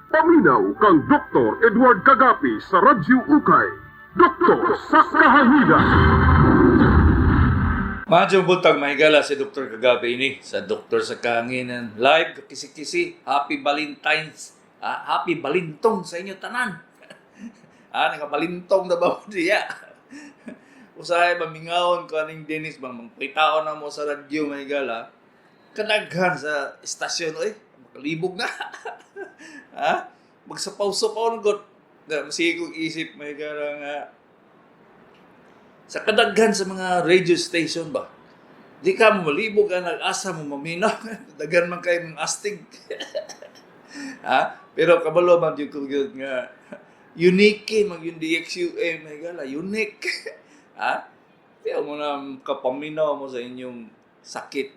Paminaw kang Dr. Edward Kagapi sa Radyo Ukay. Doktor sa Kahanginan. Maayong buntag, mahigala, si Dr. Kagabi ini sa Doktor sa Kahanginan. Live, kisi-kisi, Happy Valentine's, ah, Happy Balintong sa inyo tanan. Ah, nakabalintong na ba mo diya? Usahay mamingawon ko aning Dennis bang mangpitaon na mo sa radyo, mahigala. Kadaghan sa istasyon oy, makalibog na. Ha? Magsapaw-sapaw god. Na sige kong isip, mahigala, nga sa kadaghan sa mga radio station ba, di ka mo malibog ang nag-asa mo maminaw. Daghan man kay mga astig. Ha? Pero kabalo man gyud ko gyud nga unique man yung DXUM, may gala, unique. Ha? Kaya mo na kapaminaw mo sa inyong sakit.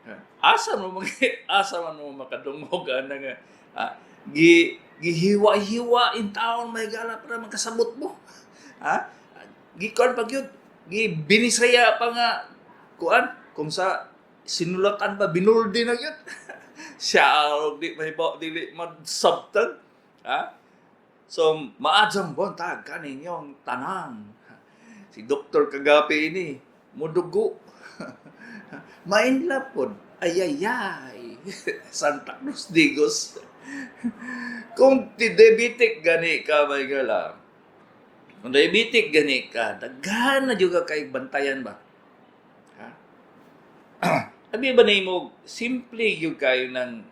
Ha? Asa man mo makadungog ana nga ha? Gi gihiwa-hiwa in taon, may gala, para makasabot mo. Ha? Gikuan pa gyud, gi binisaya pa nga kuan kung sa sinulatan pa binuldi na gyud. Siya og di mahibaw, dili magsabtan. Ha? So maadjang buntag kaninyong tanan. Si Dr. Kagapi ini mudugo. Mainla pod. Ayayay. Santa Cruz Digos. Kung ti diabetic gani ka, may gala. Kung diabetic gani ka, daghan na jud ka kay bantayan ba? Ha? Abi ba nimo simple gyud kayo ng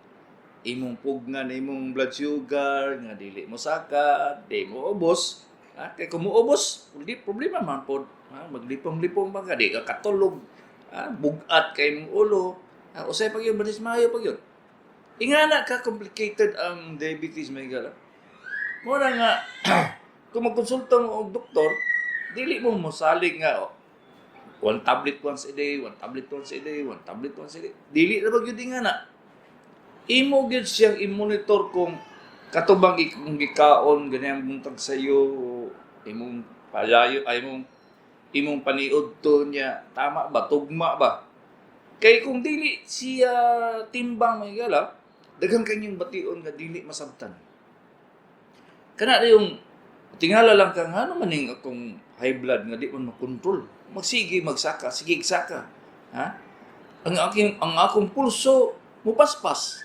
imong pugna na imong blood sugar nga dili mo saka, di mo ubos. Ha? Kay kung muubos, di problema man pod. Ha? Maglipong-lipong pa ka, di ka katulog. Ha? Bugat kay imong ulo. Ha? Usay pag yun, mayo pag yun. Ingana ka complicated ang diabetes, may gala. Mo na nga kung magkonsulta mo og doktor, dili mo mosalig nga oh, one tablet once a day, one tablet once a day, one tablet once a day. Dili na ba gyud nga na. Imo gyud siyang i-monitor kung katubang imong gikaon ganyan buntag sa iyo, imong palayo ay imong imong paniud to niya, tama ba, tugma ba? Kay kung dili siya timbang, may gala, daghan kanyang bation nga dili masabtan. Kana yung tingala lang ka nga ano maning akong high blood nga di man makontrol. Magsige magsaka, sige saka. Ha? Ang akong pulso mupaspas.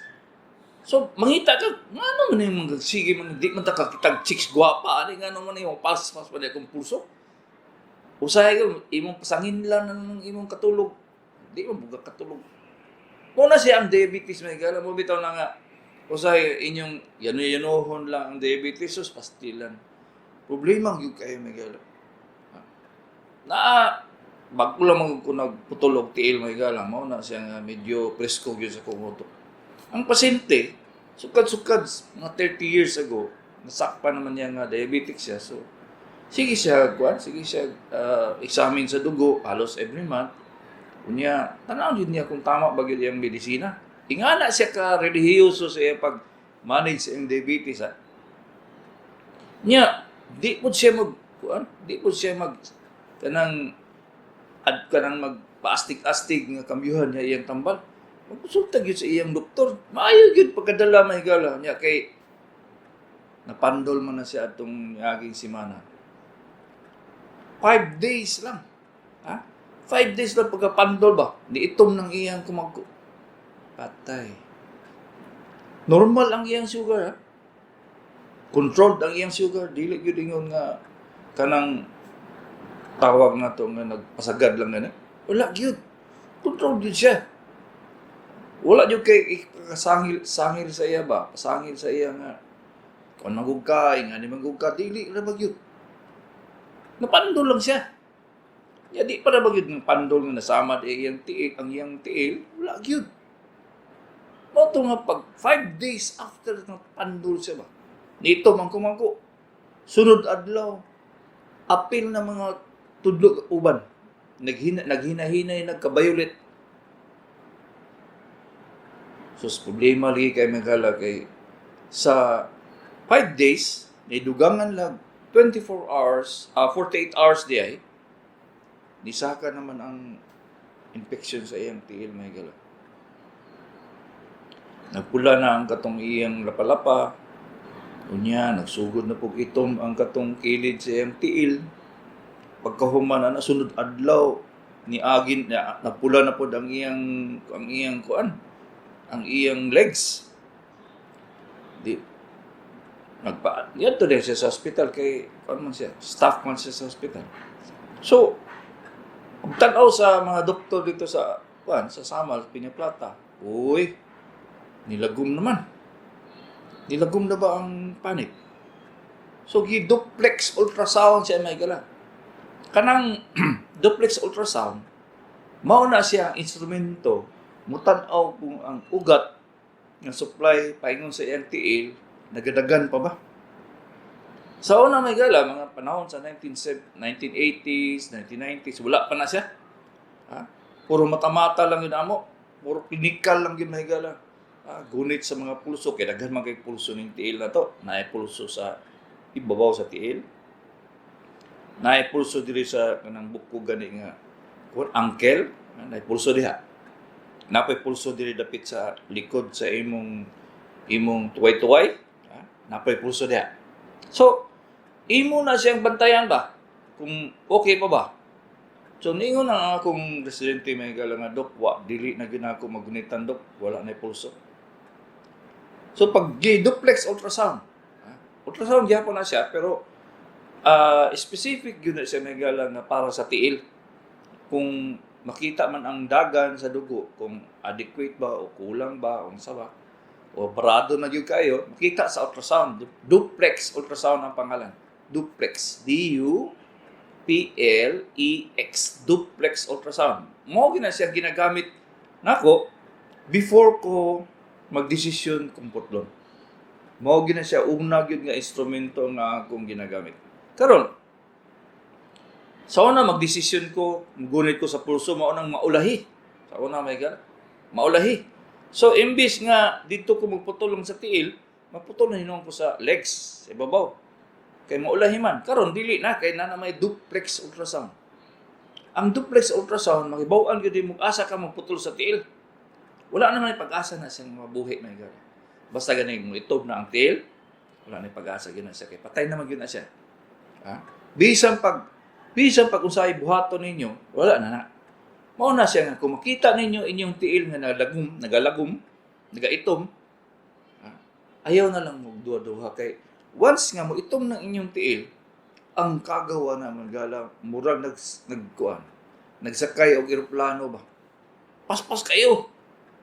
So mangita ka ngano man yung mga sige man di man ta kakitag chicks gwapa ani, ngano man yung paspas pa di akong pulso. Usahay ka imong pasangin lang ng imong katulog. Di man buga katulog. Muna siya ang diabetes, may gala, mo bitaw na nga usahay inyong yano-yanohon lang ang diabetes sus pastilan. Problema gyud kayo, may gala. Na bago lang man ko nagputol og tiil, may gala, mao na siya nga medyo presko gyud sa kong utok. Ang pasyente, sukad-sukad mga 30 years ago, nasakpa naman niya nga diabetic siya. So sige siya kuan, sige siya examine sa dugo halos every month. Unya, tanaw jud niya kung tama ba gyud iyang medisina. Ingana siya ka relihiyoso sa iyang pag manage sa iyang diabetes, ha. Nya, di po siya mag kuan, di po siya mag kanang ad kanang magpaastig-astig nga kambyuhan niya iyang tambal. Magkonsulta gyud sa iyang doktor. Maayo gyud pagkadala, mahigala niya, kay napandol man na siya atong aging semana. 5 days lang. Ha? 5 days lang pagkapandol ba? Di itom ng iyang kumagko. Patay. Normal ang iyang sugar, ha? Controlled ang iyang sugar. Dili gyud ingon nga kanang tawag na to nga nagpasagad lang gani. Wala gyud. Controlled gyud siya. Wala gyud kay kasangil sangil sa iya ba? Pasangil sa iya nga kung magug ka, nga ni magug ka, dili ra ba gyud. Napandol lang siya. Ya di pa na ba gyud ng pandol nga nasama di iyang tiil, ang iyang tiil, wala gyud. Mao to nga pag 5 days after nga pandol siya ba. Nito man kumangko. Sunod adlaw, apil na mga tudlo uban. Naghina naghinahinay, nagkabayolet. Sus, problema lagi kay magala kay sa 5 days nidugangan lang 24 hours, 48 hours di ay nisaka naman ang infection sa iyang tiil, may gala. Nagpula na ang katong iyang lapalapa. Unya, nagsugod na pug itom ang katong kilid sa iyang tiil. Pagkahuman ana, sunod adlaw ni agin na napula na pod ang iyang kuan, ang iyang legs. Di nagpa to din siya sa hospital kay kuan man siya, staff man siya sa hospital. So pagtan-aw sa mga doktor dito sa kuan, sa Samal, Peñaplata, uy, nilagom naman. Nilagom na ba ang panit? So gi duplex ultrasound siya, may gala. Kanang duplex ultrasound, mao na siya ang instrumento mutan-aw kung ang ugat nga supply paingon sa iyang tiil nagadagan pa ba. Sa una, may gala, mga panahon sa 19, 1980s, 1990s, wala pa na siya. Ha? Puro mata-mata lang yun amo. Puro clinical lang yun, may gala. Ah, gunit sa mga pulso, kay daghan man kay pulso ning tiil na to. Naay pulso sa ibabaw sa tiil. Naay pulso diri sa kanang buko gani nga kuan, ankle, naay pulso diha. Napay pulso diri dapit sa likod sa imong tuway-tuway, ha? Napay pulso diha. So, imo na siyang bantayan ba? Kung okay pa ba? So, ningon ang akong residente, may gala, nga, "Dok, wa, dili na gyud ako magunitan, dok, wala na pulso." So, pag duplex ultrasound, ha? Ultrasound gyapon na siya, pero specific yun na siya, may gala, nga para sa tiil. Kung makita man ang dagan sa dugo, kung adequate ba o kulang ba, o unsa ba, o barado na gyud kayo, makita sa ultrasound. Duplex ultrasound ang pangalan. Duplex. DUPLEX. Duplex ultrasound. Mao gina siya ginagamit nako before ko magdesisyon kung putlon. Mao gina siya una gyud nga instrumento nga akong ginagamit. Karon, sa una magdesisyon ko, gunit ko sa pulso, mao nang maulahi. Sa una, may gala, maulahi. So imbis nga dito ko magputol lang sa tiil, maputol na hinuon ko sa legs, sa ibabaw. Kay maulahi man. Karon dili na kay na may duplex ultrasound. Ang duplex ultrasound, makibaw-an gyud mo asa ka magputol sa tiil. Wala naman may pag-asa na siyang mabuhi, may gala. Basta gani mo itob na ang tiil, wala na pag-asa gyud na siya kay patay na man gyud na siya. Ha? Bisan pag unsay buhaton ninyo, wala na na. Mao na siya nga kung makita ninyo inyong tiil nga nalagom, nagalagom, nagaitom, ha? Ayaw na lang magduha-duha kay once nga mo itom ng inyong tiil, ang kagawa na magala, murag nagkuan, nagsakay og eroplano ba. Paspas kayo.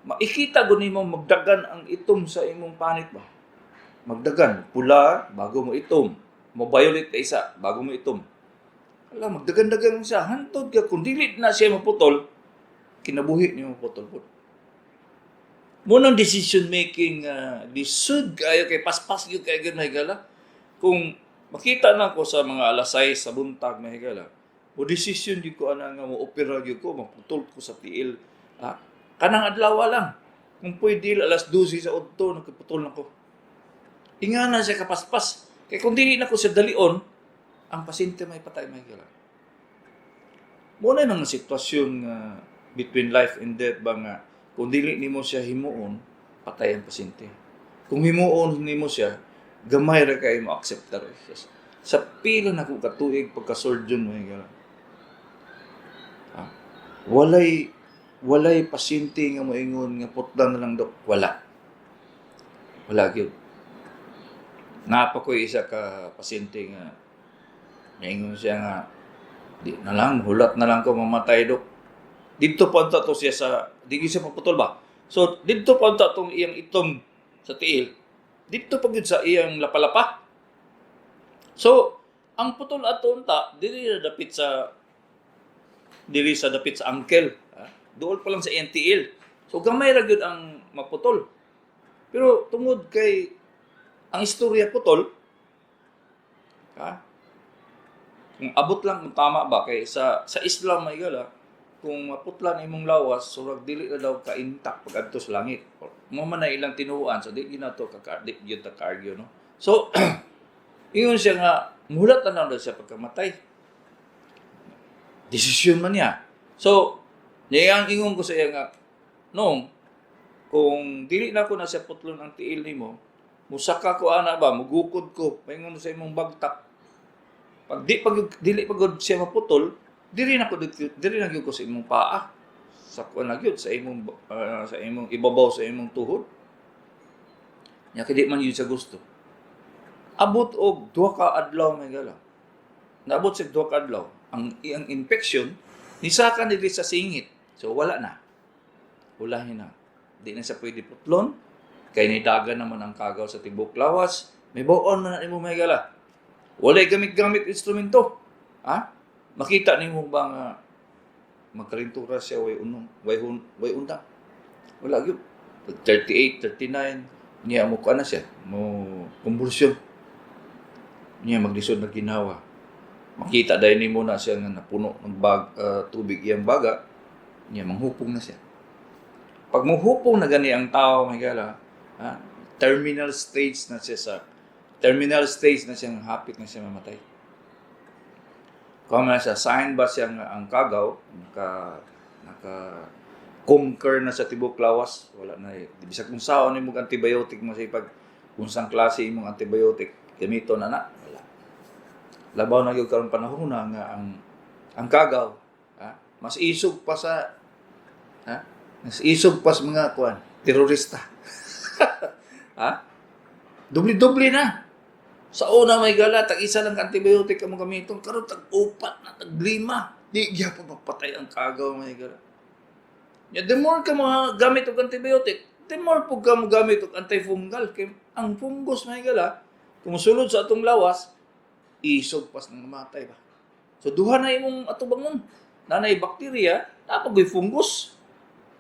Makikita gud nimo magdagan ang itom sa imong panit ba. Magdagan, pula bago mo itom, mo violet ka isa bago mo itom. Ala, magdagan-dagan siya hantod ka kung dili na siya maputol, kinabuhi nimo maputol pud. Mo nang decision making lisod kayo kay paspas gyud kay gyud, mahigala. Kung makita na ko sa mga alas 6 sa buntag, mahigala, mo decision gyud ko ana nga mo opera gyud ko, maputol ko sa tiil. Ah, kanang adlaw lang. Kung pwede alas 12 sa udto nagputol na ko. Ingana siya kapaspas. Kay kung dili na ko siya dalion, ang pasyente may patay, mahigala. Mo na mga sitwasyon nga between life and death ba nga kung dili nimo siya himuon, patay ang pasyente. Kung himuon nimo siya, gamay ra kay mo accept ra. Sa pila na ko katuig pagka-surgeon, mahigala. Ha? Walay pasyente nga moingon nga "Putlan na lang, dok." Wala. Wala gyud. Napa ko isa ka pasyente nga naingon siya nga, "Di na lang, hulat na lang ko mamatay, dok." Didto pa unta to siya sa di gyud siya maputol ba. So didto pa unta tong iyang itom sa tiil. Didto pa gyud sa iyang lapalapa. So ang putol ato unta dili na dapit sa dili sa dapit sa ankle, ha? Duol pa lang sa iyang tiil. So gamay ra gyud ang maputol. Pero tungod kay ang istorya putol, ha? Kung abot lang kung tama ba kay sa Islam, may gala, kung maputlan imong lawas, surag dili na daw ka intact pag adto sa langit. Mo man na ilang tinuoan, so di gyud nato ka di gyud ta ka-argue, no. So ingon siya nga muhulat na lang daw siya pagkamatay. Desisyon man niya. So niyang ingon ko sa iya nga, "Nong, kung dili na ko na siya putlon ang tiil nimo, Musaka ko ana ba, mugukod ko, paingon sa imong bagtak. Pag di pag dili pag siya maputol, diri na ko diri na gyud ko sa imong paa. Sa kuan na gyud sa imong ibabaw sa imong tuhod. Nya kay di man yun sa gusto. Abot og 2 ka adlaw, mga higala. Naabot sa 2 ka adlaw, ang iyang infection nisaka diri sa singit. So wala na. Ulahin na. Di na siya pwede putlon. Kay nidagan naman ang kagaw sa tibok lawas. May buon man na nimo, mga higala. Walay gamit-gamit instrumento. Ha? Makita nimo ba nga magkarintura siya way unong, way hun, way undang. Wala gyud. 38, 39 niya mo kuan na siya, mo convulsion. Niya maglisod na ginawa. Makita dahil nimo na siya nga napuno ng tubig iyang baga, niya manghupong na siya. Pag muhupong na gani ang tao, mga higala, ha? Terminal stage na siya sa terminal stage na siya, hapit na siya mamatay. Kung na siya, sign ba siya nga ang kagaw, naka conquer na sa tibok lawas, wala na eh. Bisag kung saon imong antibiotic mo sa ipag kung sang klase imong antibiotic gamito na na, wala. Labaw na gyud karon panahon na nga ang kagaw, ha? Mas isog pa sa, ha? Mas isog pa sa mga kuan, terorista. Ha? Dubli-dubli na. Sa una, may gala, tag isa lang ka antibiotic ang gamiton, karon tag upat na, tag lima. Di gyapon mapatay ang kagaw, may gala. Ya, the more ka mga gamit og antibiotic, the more pug ka mo gamit og antifungal. Kay ang fungus, may gala, kung sulod sa atong lawas, isog pas nang namatay ba. So duha na imong atubangon. Nanay bakterya, napagoy fungus.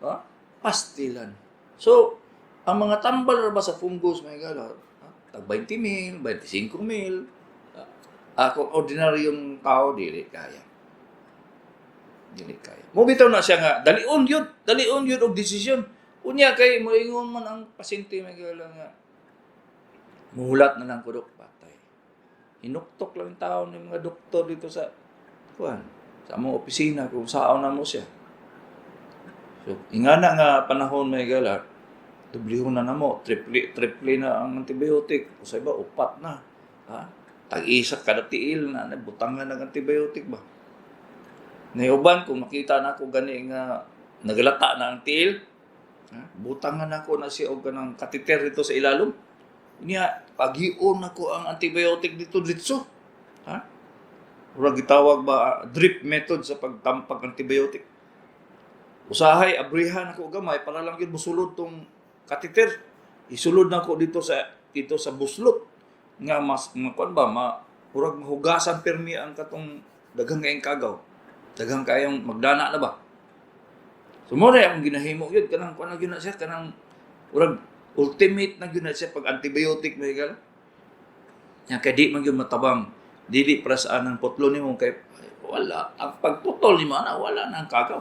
Ha? Pastilan. So, ang mga tambal ra ba sa fungus, may gala, ha? Tag 20 mil, 25 mil. Ako, ordinaryong tao, dili kaya. Dili kaya. Mo bitaw na siya nga, dalion yun og desisyon. Unya kay moingon man ang pasyente, may gala, nga muhulat na lang ko, dok, patay. Hinuktok lang tao ng mga doktor dito sa kuan, sa among opisina kung saan na mo siya. So, ingana nga panahon, may gala, dublihon na namo, triple triple na ang antibiotic, o sa iba upat na. Ha? Tag-isa kada tiil na butangan ng antibiotic ba. Nayuban kung makita na ako gani nga nagalata na ang tiil, ha? Butangan nako na siya og kanang catheter dito sa ilalom. Niya pagion nako ang antibiotic dito ditso. Ha? Murag gitawag ba drip method sa pagtampag antibiotic. Usahay abrihan ako gamay para lang gyud mosulod tong catheter. Isulod nako dito sa buslot nga mas nga kuan ba ma murag mahugasan permi ang katong daghang kayong kagaw. Daghang kayong magdana na ba. So mo na akong ginahimo gyud kanang kuan na gyud na siya, kanang murag ultimate na gyud na siya pag antibiotic, may gal. Nya kay di man gyud matabang, dili para sa anang putlo nimo kay wala ang pagputol nimo ana, wala na ang kagaw.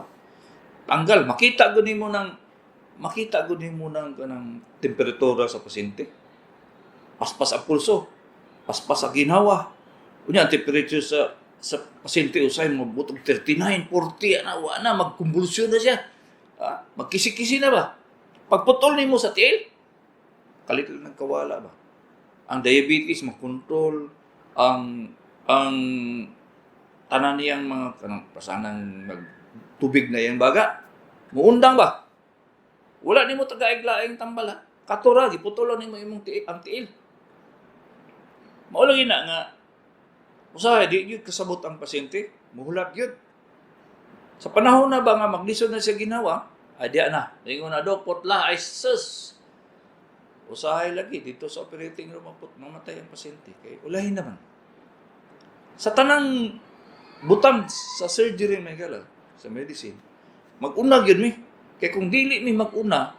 Tanggal, makita gud nimo ng kanang temperatura sa pasyente. Paspas ang pulso, paspas ang ginawa. Unya ang temperature sa pasyente usay mabot og 39, 40 ana, wa na magkumbulsyon na siya. Ha? Magkisi-kisi na ba? Pagputol nimo sa tiil, kalit lang nagkawala ba? Ang diabetes makontrol, ang tanan niyang mga kanang pasanang magtubig na iyang baga. Muundang ba? Wala nimo tagaig-laing tambal ha. Katura giputulon nimo imong tiil, ang tiil. Mao lagi na nga usahay di gyud kasabot ang pasyente, muhulat gyud. Sa panahon na ba nga maglisod na siya ginawa, ay diya na. Ingon na, "Dok, putla." Ay sus. Usahay lagi dito sa operating room maput mamatay ang pasyente kay ulahin naman. Sa tanang butang sa surgery, may gala, sa medicine, mag-una gyud mi. Kay kung dili mi mag-una,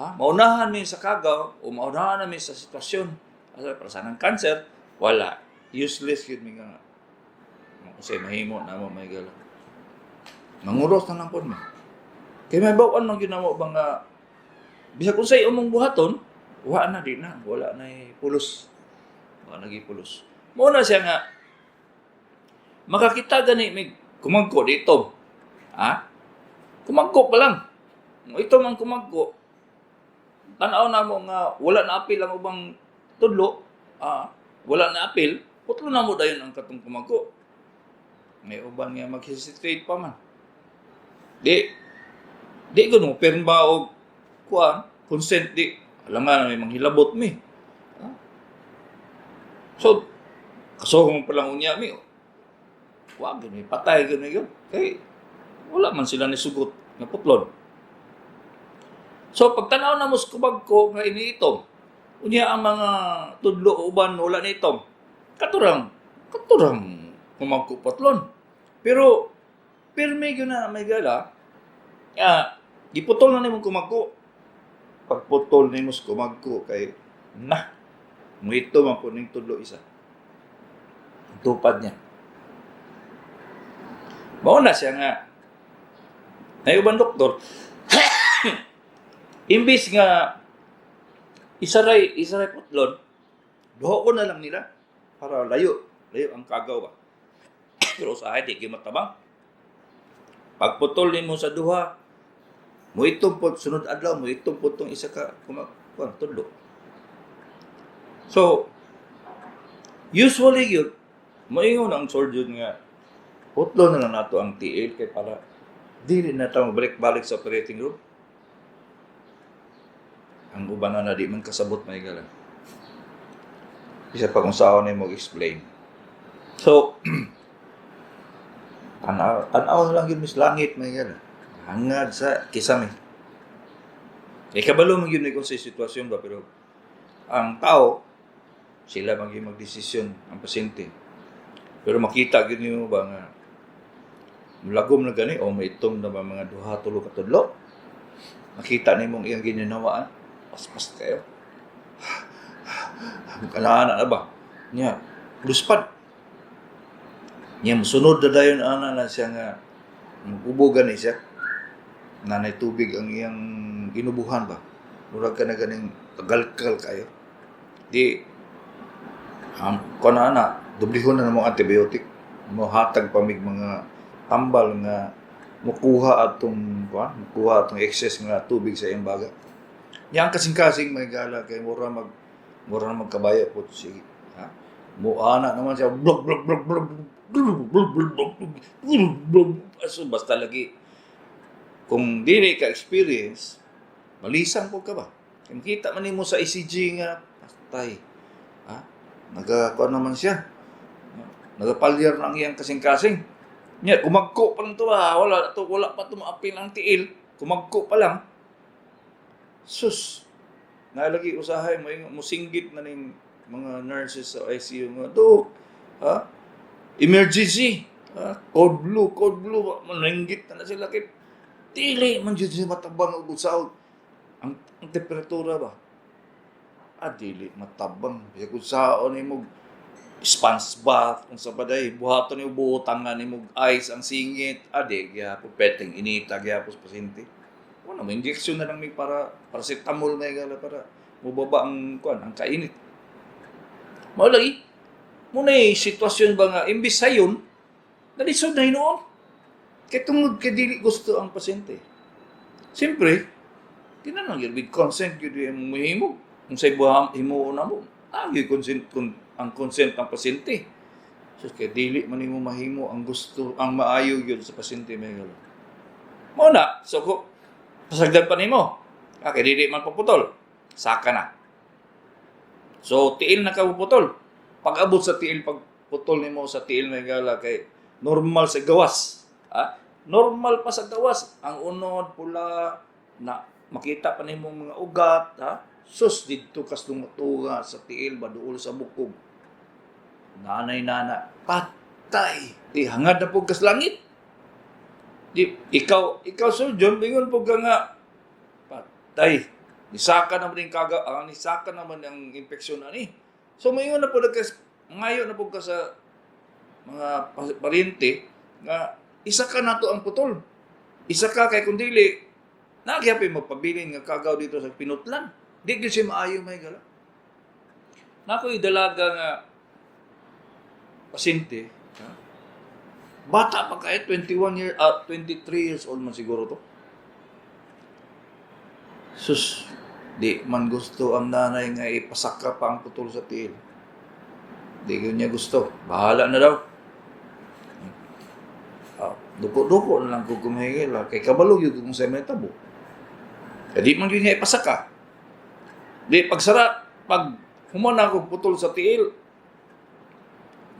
ha, maunahan mi sa kagaw o maunahan mi sa sitwasyon asa para sa nang cancer, wala. Useless gyud mi nga unsay mahimo na mo, may gala. Manguros na lang pod mi. Kay may bawan man gyud namo ba nga bisag unsay umong buhaton, wa na di na, wala na pulos. Wala na pulos. Mo na siya nga makakita gani may kumagko dito. Ha? Kumagko pa lang. Kung ito man kumagko, tanaw na mo nga wala na apil ang ubang tudlo, wala na apil, putlo na mo dayon ang katong kumagko. May uban nga mag-hesitate pa man. Di ko no pirma og kuan, consent di. Alam nga na may manghilabot mi. Ha? So, kasuhong pa lang unya mi. Wag gyud mi patay gyud mi yun. Kay wala man sila nisugot nga putlon. So pagtanaw na mo sa kumagko nga iniitom, unya ang mga tudlo uban wala niitom. Katurang kumagko putlon. Pero pirmi gyud na may gala, giputol na nimo kumagko. Pagputol nimo sa kumagko kay na muitom ang kuning tudlo isa. Tupad niya. Mao na siya nga nay uban doktor, imbis nga isaray putlon, duha ko na lang nila para layo layo ang kagaw ba. Pero usahay di gyud matabang. Pagputol nimo sa duha, muitom pod sunod adlaw, muitom pod tong isa ka kuan tudlo. So usually gyud moingon ang surgeon nga putlo na lang nato ang tiil kay para dili na ta balik-balik sa operating room. Ang uban na di man kasabot, may galang. Isa pa kung saan mo explain. So, tanaw, tanaw na lang yun mis langit, may galang. Hangad sa kisame. Eh, kabalo man yun kung sa sitwasyon ba, pero ang tao, sila man gyud magdesisyon, ang pasyente. Pero makita gyud nimo ba nga lagom na gani o may itom na ba mga duha tulo ka tudlo. Makita nimo ang iyang ginawaan, paspas kayo. Ana na ba? Nya, luspad. Nya musunod na dayon ana na siya nga mukubo gani siya. Nanay tubig ang iyang ginubuhan ba. Murag ka na ganing tagalkal kayo. Di kuan na ana, dublihon na namo antibiotic. Mo hatag pa mig mga tambal nga mukuha atong kuan, mukuha atong excess nga tubig sa iyang baga. Nya ang kasing-kasing, may gala, kay mura magkabayo po si ha. Muana naman siya, blog blog blog blog blog blog blog blog blog blog. So basta lagi kung dili ka experience, malisang po ka ba. Kay makita man nimo sa ECG nga patay. Ha? Naga kuan naman siya. Nagapalyar na ang iyang kasing-kasing. Nya kumagko pa lang to ha. Wala to, wala pa to maapil ang tiil. Kumagko pa lang. Sus. Nalagi usahay mo musinggit na ning mga nurses sa ICU nga, "Dok, ha? Emergency. Ha? Code blue, code blue." Mananggit na na sila kay dili man jud siya matabang og usaw. Ang temperatura ba? Ah, dili matabang. Kaya kung saon nimo sponge bath, kung sa baday, buhaton nimo butangan nimo ice ang singit, ah, di gyapon peteng inita gyapon sa pasyente. Wala mo injection na lang may para paracetamol may gala para mubaba ang kuan, ang kainit. Mao lagi. Muna sitwasyon ba nga imbis sayon, nalisod na hinuon. Kay tungod kay dili gusto ang pasyente. Siyempre, kinahanglan gyud with consent gyud yung mahimo. Kung sa ibuham himuon na mo, ang gyud consent kun ang consent ang pasyente. So kay dili man nimo mahimo ang gusto, ang maayo gyud sa pasyente, may galo. Mao na, so ko pasagdan pa nimo. Ah, kay dili man paputol. Saka na. So tiil na ka puputol. Pag-abot sa tiil, pagputol nimo sa tiil, may gala, kay normal sa gawas. Ah, normal pa sa gawas. Ang unod pula na makita pa nimo mga ugat, ha? Sus, didto kas tumutuga sa tiil ba duol sa bukog. Nanay nana, patay. Di hangad na pud kas langit. Di ikaw surgeon, bingon pud ka nga patay. Nisaka naman din kaga, nisaka naman ang impeksyon ani. So mayon na pud ka, ngayon na pud ka sa mga paryente nga isa ka nato ang putol. Isa ka kay kung dili nagyapin magpabilin nga kagaw dito sa pinutlan. Di gyud siya maayo, may gala. Nakoy dalaga nga pasyente, ha? Bata pa kayo, 21 year, 23 years old man siguro to. Sus. Di man gusto ang nanay nga ipasaka pa ang putol sa tiil. Di gyud niya gusto. Bahala na daw. Ah, duko-duko na lang ko kumahigil. Kay kabalo gyud kung sa may tabo. Kaya di man gyud niya ipasaka. Di pagsara, pag human ako putol sa tiil,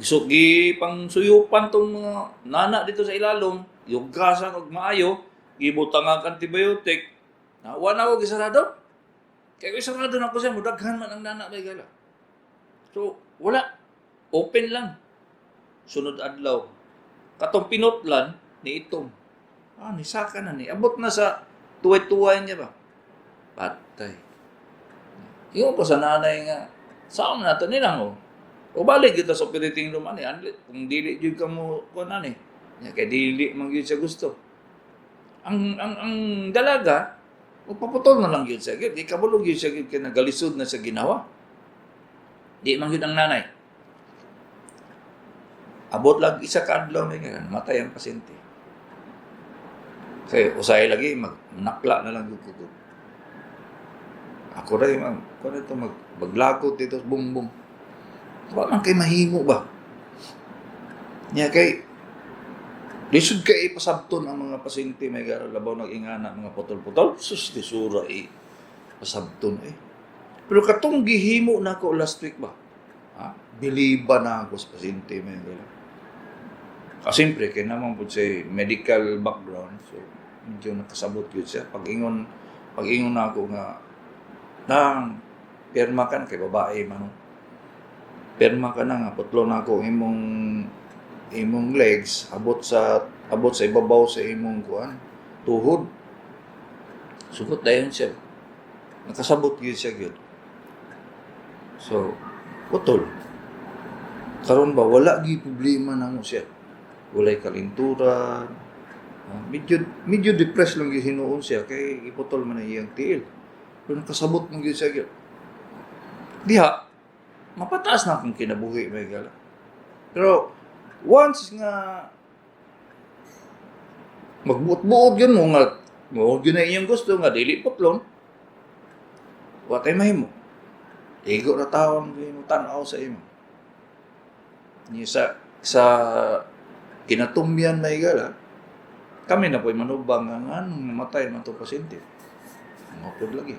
isugi pang suyupan tong mga nana dito sa ilalom, yugasan og maayo, gibutang ang antibiotic, na wala ako gisarado. Kaya kung isarado na ako siya, mudaghan man ang nana may gala. So, wala. Open lang. Sunod adlaw. Katong pinutlan, ni itom. Ah, nisaka na ni. Abot na sa tuway-tuway niya ba? Patay. Yung ko sa nanay nga, saan na ito nilang oh. O balik kita sa operating room ani, anli, kung dili jud ka mo kuan ani. Nya kay dili man gyud siya gusto. Ang dalaga, magpaputol na lang gyud siya. Gyud kabalo gyud siya gyud kay nagalisod na sa ginawa. Di man gyud ang nanay. Abot lang isa ka adlaw may nga matay ang pasyente. Kay usahay lagi magnakla na lang gyud ko. Ako rin, ma'am, kuan ito mag maglakot dito bum bum. Wa man kay mahimo ba? Nya kay lisod kay ipasabton ang mga pasyente may gara labaw nag-ingana mga putol-putol. Sus, lisura eh. Pasabton eh. Pero katong gihimo nako last week ba? Ha? Biliba na ako sa pasyente may gara. Kasi siyempre, kay naman po siya medical background, so medyo nakasabot yun siya. Pag-ingon na ako nga, nang pirma ka na kay babae man. Pirma ka na nga putlo na ako imong imong legs abot sa ibabaw sa imong kuan tuhod. Sugot dayon siya. Nakasabot gyud siya gyud. So, putol. Karon ba wala gyud problema namo siya. Walay kalinturan. Ah, medyo medyo depressed lang gyud hinuon siya kay iputol man ang iyang tiil. Pero nakasabot man gyud siya gyud. Diha, mapataas na akong kinabuhi may gala. Pero once nga magbuot-buot yun mo nga mo yun na iyong gusto nga dili putlon, wa tay mahimo. Igo ra tawang imo tan-aw sa imo. Ni sa kinatumyan may gala, kami na po'y manubang nga nganong namatay man to pasyente. Mapod lagi.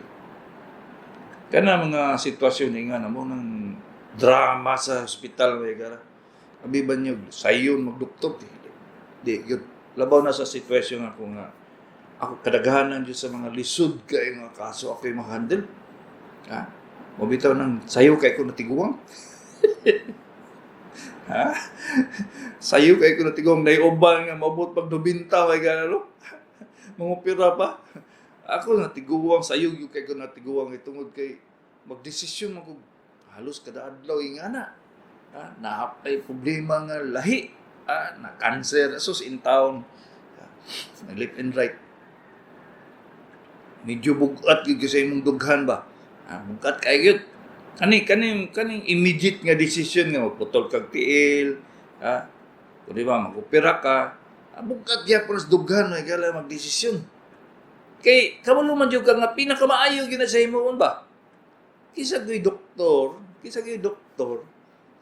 Kana mga sitwasyon nga na mo ng drama sa ospital may gala. Abi ba niyo sayon magdoktor di, di gyud labaw na sa sitwasyon ako nga ako kadaghanan jud sa mga lisod kay mga kaso ako yung ma-handle. Ha? Mo bitaw nang sayo kay ko natiguang. Ha? Sayo kay ko natiguang naiuban nga maabot pag 90 may gana no. Mangopera pa. Ako natiguang sayo gyud kay ko natiguang tungod kay magdesisyon man ko halos kada adlaw ingana. Ha? Naapay problema nga lahi. Ha? Na cancer sus in town. Ha? Left and right. Medyo bugat gyud sa imong dughan ba. Ha? Bugat kay gyud. Kani kaning kaning immediate nga decision nga magputol kag tiil, ha? Kung di ba magopera ka, ha, bugat gyapon sa dughan may gala magdesisyon. Kay kabalo man jud ka nga pinakamaayo gyud na sa himuon ba. Kisa gyud doktor,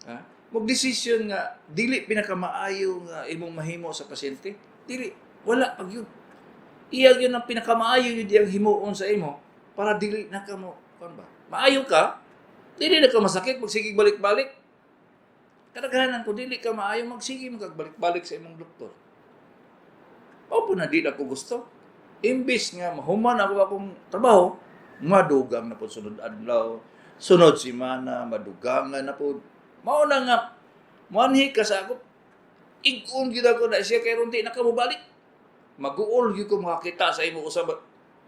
ha? Magdesisyon nga dili pinakamaayo nga imong mahimo sa pasyente. Dili, wala pag yun. Iya gyud ang pinakamaayo gyud iyang himuon sa imo para dili na ka mo kuan ba. Maayo ka, dili na ka masakit magsige balik-balik. Kadaghanan ko dili ka maayo magsige magbalik-balik sa imong doktor. Opo na di na ko gusto. Imbis nga mahuman ako akong trabaho, madugang na po sunod adlaw, sunod semana, madugangan na po. Mao na nga, manhi ka sa ako, igon gyud ako na siya kay ron di na ka mobalik. Maguol gyud ko makakita sa imo usab.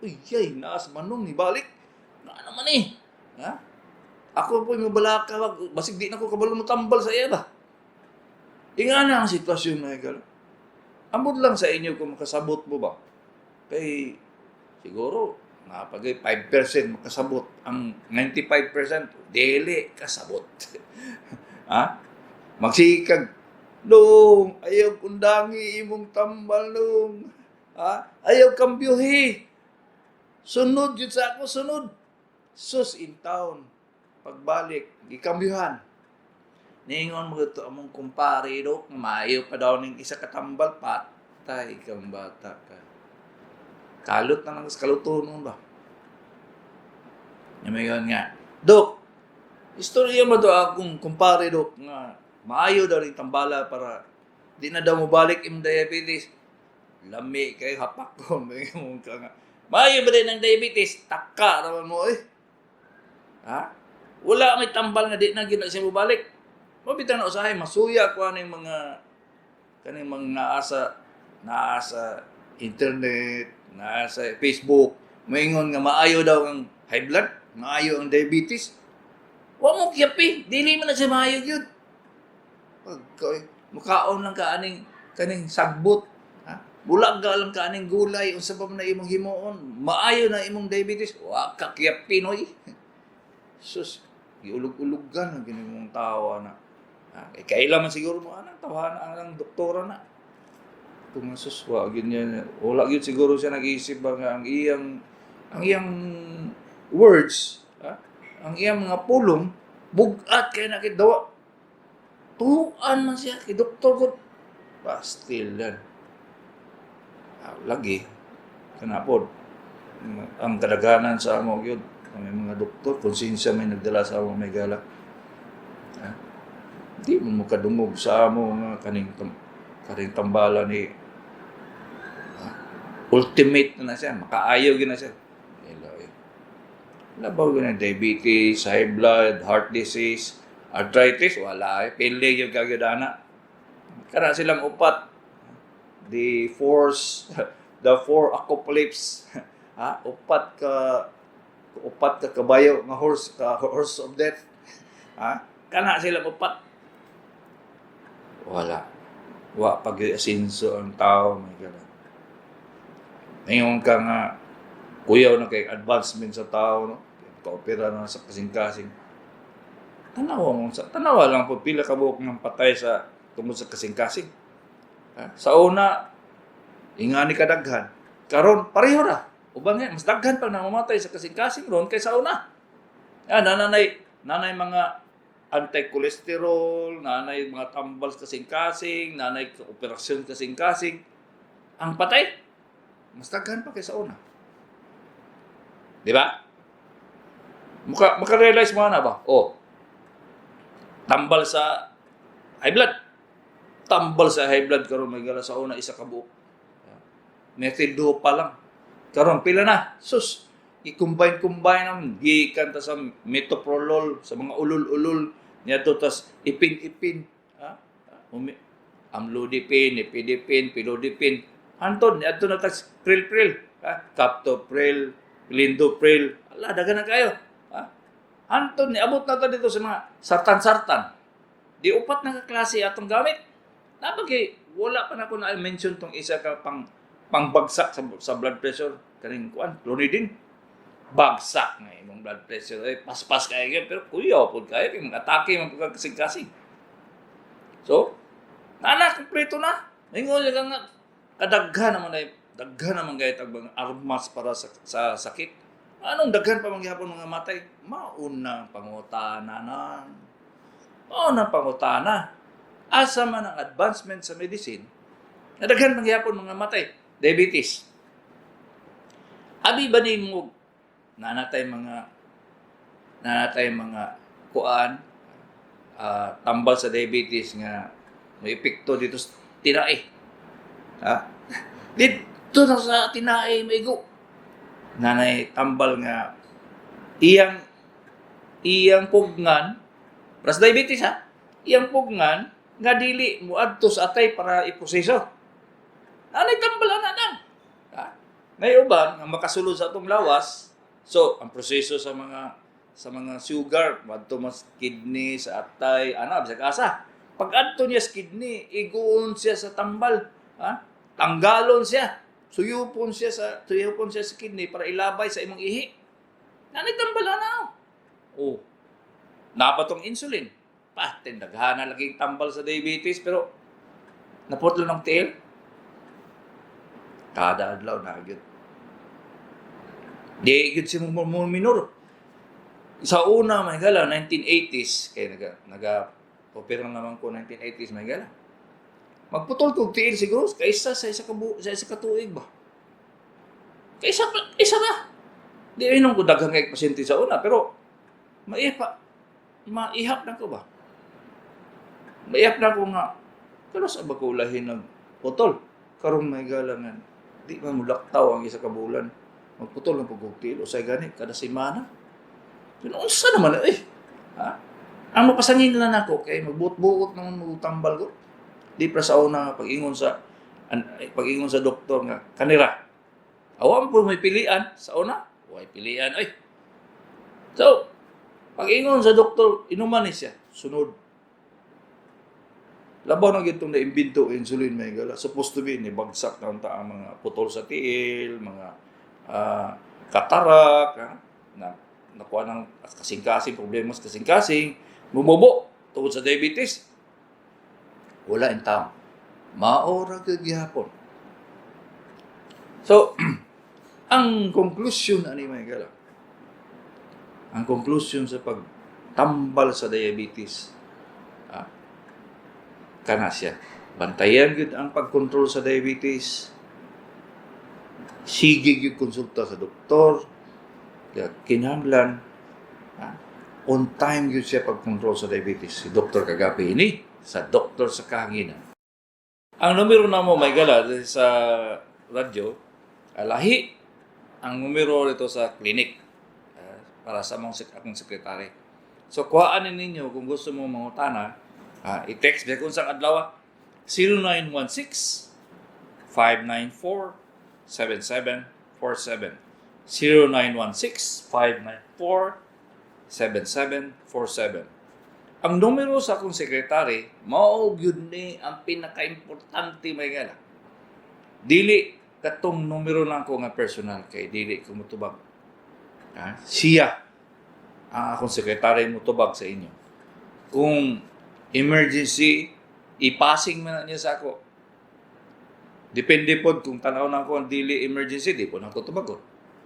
Uy, yay, naas manong ni balik. Na naman eh. Ha? Ako po yung mabalaka, basig di na ko kabalo mo tambal sa iya ba. Inga na ang sitwasyon na ikaw. Ambot lang sa inyo kung makasabot mo ba. Kay siguro napagay 5% makasabot, ang 95% dili kasabot. Ha? Magsikag long, ayaw kundangi imong tambal long. Ha? Ayaw kambyuhi. Sunod yun sa ako, sunod. Sus in town. Pagbalik, gikambyuhan. Ningon mo ito among kumpare, Dok. Maayo pa daw ning isa katambal. Patay kang bata ka. Kalot na lang sa kaluto noon ba? Yung nga. Dok, istorya mo to akong kumpare, Dok, nga maayo daw ning tambala para di na daw mobalik imong diabetes. Lami kay hapak ko. May ka nga. Maayo ba din ang diabetes? Taka naman mo eh. Ha? Wala may tambal nga di na gina siya mobalik. Mabitang na usahay, masuya ko aning mga kaning mga naa sa internet, naa sa Facebook, moingon nga maayo daw ang high blood, maayo ang diabetes. Wa mo kiyapi, dili man na siya maayo gyud. Pagka mukaon lang ka aning kaning sagbot, ha? Bulag ka lang ka aning gulay, unsa pa man na imong himuon, maayo na imong diabetes, wa ka kiyapi noy. Sus, giulog-ulogan ang gini mong tawa na. Ha? Eh, kaila man siguro mo anang tawahan ang doktora na. Kung sus, wa gyud niya, wala gyud siguro siya nag-isip ba nga ang iyang words, ha? Ang iyang mga pulong bugat kay na kay dawa. Tuan man siya kay doktor ko. Pastil yan. Ah, lagi kanapod ang kadaghanan sa amo gyud ang mga doktor, konsensya may nagdala sa amo, may gala. Ha? Di mo makadungog sa amo nga kaning tambala ni, ha? Ultimate na na siya, makaayo gyud na siya. Hello, eh. Labaw gyud na diabetes, high blood, heart disease, arthritis, wala eh. Pili gyud kagud ana. Kana silang upat. The four apocalypse. Ha? Upat ka kabayo nga horse ka horse of death. Ha? Kana silang upat. Wala. Wa pag asinso ang tao, may gala. Ngayon ka nga kuyaw na kay advancement sa tao, no? Kaopera na sa kasing-kasing. Tanawa lang po pila ka buok ng patay sa tungod sa kasing-kasing. Ha? Sa una, ingani kadaghan. Karon pareho ra. Uban nga mas daghan pang namamatay sa kasing-kasing ron kaysa una. Ah, nanay mga anti-cholesterol, nanay mga tambal sa kasing-kasing, nanay operasyon kasing-kasing. Ang patay, mas daghan pa kaysa una. Di ba? Maka-realize mo na ba? Oh. Tambal sa high blood. Tambal sa high blood karon may gala sa una isa ka buok. Method pa lang. Karon pila na? Sus, i-combine-combine ang gikan ta sa metoprolol, sa mga ulol-ulol niadto tas ipin-ipin, ha? Amlodipine, nifedipine, felodipine. Anton, niadto na tas pril-pril, ha? Captopril, lindopril. Ala, daghan na kayo. Ha? Anton, niabot na ta dito sa mga sartan-sartan. Di upat na ka klase atong gamit. Napag wala pa na ko na mention tong isa ka pang pangbagsak sa blood pressure kaning kuan, clonidine. Bagsak nga imong blood pressure eh, paspas kayo gyud, pero kuya pud kayo kay mga atake man pagkasing-kasing. So nana kompleto na. Ingon ka nga kadaghan naman ay daghan naman gayud tag mga armas para sa sakit. Anong daghan pa man gihapon mga matay? Mauna pangutana na. Mauna pangutana. Asa man ang advancement sa medicine, na daghan man gihapon mga matay? Diabetes. Abi ba nimo nanatay mga kuan, tambal sa diabetes nga may epekto dito sa tinae? Ha? Dito na sa tinae maigo. Nanay tambal nga iyang iyang pugngan para sa diabetes, ha. Iyang pugngan nga dili moadto sa atay para iproseso. Nanay tambal ana nang. Ha? May uban nga makasulod sa atong lawas. So, ang proseso sa mga sugar madto mas kidney, sa atay, ana bisag asa. Pag adto niya sa kidney, iguon siya sa tambal, ha? Tanggalon siya. Suyupon siya sa kidney para ilabay sa imong ihi. Nanay tambal ana. Oh. Napa tong insulin. Patin daghana laging tambal sa diabetes pero naputlo ng tiil. Kada adlaw na gyud. Di gyud si mo minor. Sa una, mga higala, 1980s, kay naga opera naman ko 1980s, mga higala. Magputol kog tiil siguro kaysa sa isa ka tuig ba. Kaysa isa na. Di inom ko daghang kay pasyente sa una, pero maipa maihap na ko ba. Maihap na ko nga pero sa ba ko ulahin ng putol. Karon, may higala, nga di man mulaktaw ang isa ka bulan. Magputol ng pugog tiil usay gani kada semana. Pero unsa naman eh? Ha? Ang mapasangin lang nako kay magbuot-buot naman mo tambal ko. Di pra sa una nga pag-ingon sa doktor nga kanira. Awa po may pilian sa una, way pilian ay. So, pag-ingon sa doktor, inuman ni siya, sunod. Labaw na gitong na-imbento insulin, may gala. Supposed to be ni bagsak na unta ang mga putol sa tiil, mga katarak, ha? Na nakuha ng kasing-kasing, problema sa kasing-kasing, bumubo tungod sa diabetes. Wala in town. Maora gyud gihapon. So, ang conclusion ani, may gala. Ang conclusion sa pagtambal sa diabetes, kana siya. Bantayan gyud ang pagkontrol sa diabetes. Sige gyud konsulta sa doktor. Kaya kinahanglan on time gyud siya pagkontrol sa diabetes. Si Dr. Kagapi ini sa Doktor sa Kahanginan. Ang numero na mo, may gala, sa radyo, lahi ang numero dito sa clinic para sa among akong sekretary. So kuhaan ni ninyo kung gusto mo mangutana, i-text biya kung sa adlaw 0916 594 7747. 0916 594 7747. Ang numero sa akong sekretary, mao gyud ni ang pinakaimportante, may gala. Dili katong numero lang ko nga personal kay dili ko motubag. Ha? Siya ang akong sekretary motubag sa inyo. Kung emergency, ipasing man na niya sa ako. Depende pod kung tanaw na ako ang dili emergency, di po na ako tubagon.